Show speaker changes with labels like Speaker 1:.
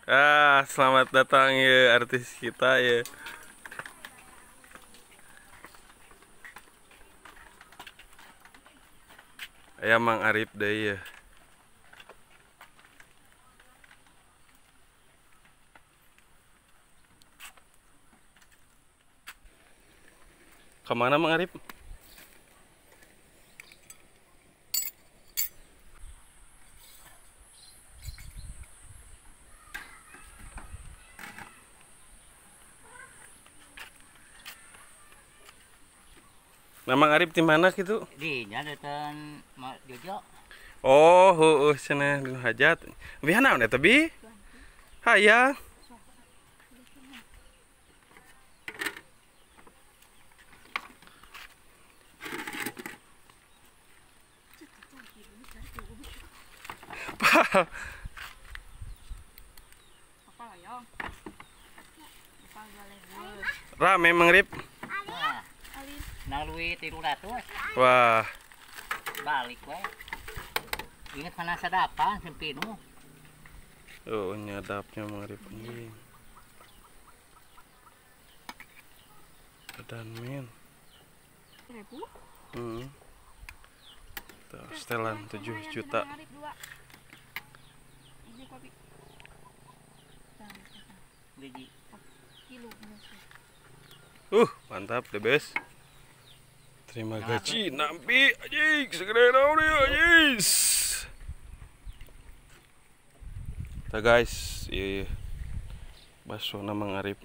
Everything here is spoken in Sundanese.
Speaker 1: Ah, selamat datang ya artis kita ya. Aya Mang Arif deui ya. Kemana Mang Arif? Nah, Mang Arif di mana gitu?
Speaker 2: Di nya detan Mak Jojo.
Speaker 1: Oh, heueuh cenah di hajat. Bi naon eta bi? Hayang. Rame Mang Rip.
Speaker 2: Nalui 300.
Speaker 1: Wah.
Speaker 2: Balik we. Ingat mana sadapan sempinu.
Speaker 1: Oh, nyadapnya Mang Rip anjing. Dan men.
Speaker 3: Ribu?
Speaker 1: Tuh, setelan 7 juta. Mantap, the best. Terima gaji nampi anjing segera naon ieu anjing. Tah guys, ieu basona Mang Arif.